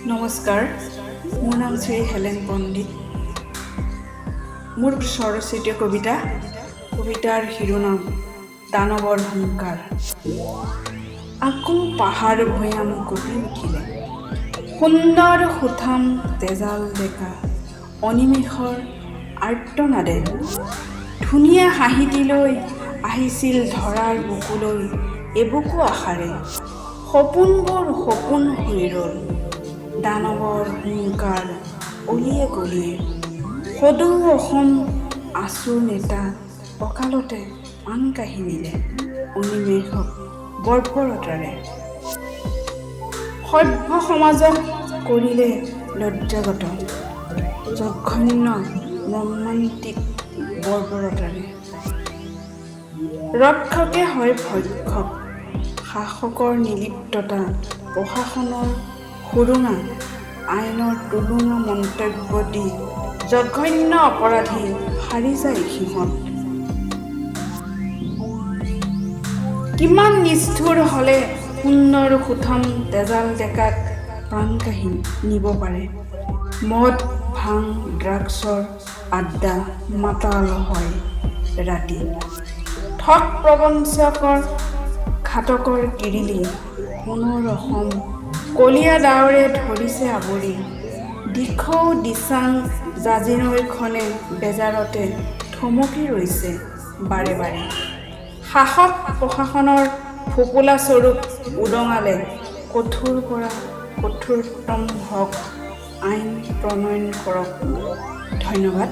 নমস্কাৰ, মোৰ নাম শ্ৰী হেলেন পণ্ডিত। মোৰ স্বৰচিত কবিতা, কবিতাৰ শিৰোনাম দানৱৰ হুংকাৰ। আকৌ পাহাৰ ভৈয়াম কঁপি উঠিলে। সুন্দৰ সুঠাম তেজাল ডেকা অনিমেষৰ আৰ্তনাদে। ধুনীয়া হাঁহিটিলৈ আহিছিল ধৰাৰ বুকুলৈ এবুকু আশাৰে। সপোনবোৰ সপোন হৈ ৰ'ল। দানৱৰ হুংকাৰ অলিয়ে গলিয়ে। সদৌ অসম আছুৰ নেতা অকালতে প্ৰাণ কাঢ়ি নিলে অনিমেষক বৰ্বৰতাৰে। সভ্য সমাজক কৰিলে লজ্জাগত জঘন্য মৰ্মান্তিক বৰ্বৰতাৰে। ৰক্ষকে হয় ভক্ষক। শাসকৰ নিৰ্লিপ্ততা, প্ৰশাসনৰ সুৰুঙা, আইনৰ টুলুঙা মন্তব্য দি জঘন্য অপৰাধী সাৰি যায় সিহঁত। কিমান নিষ্ঠুৰ হ'লে সুন্দৰ সুঠাম তেজাল ডেকাক প্ৰাণ কাঢ়ি নিব পাৰে? মদ, ভাং, ড্ৰাগছৰ আড্ডা, মাতাল হয় ৰাতি। ঠগ প্ৰবঞ্চকৰ ঘাতকৰ কিৰিলি। সোণৰ অসম কলীয়া ডাৱৰে ধৰিছে আৱৰি। দিখৌ দিচাং জাঁজী নৈখনে বেজাৰতে থমকি ৰৈছে বাৰে বাৰে। শাসক প্ৰশাসনৰ ফোঁপোলা স্বৰূপ উদঙালে কঠোৰ পৰা কঠোৰতম হওক আইন প্ৰণয়ন কৰক। ধন্যবাদ।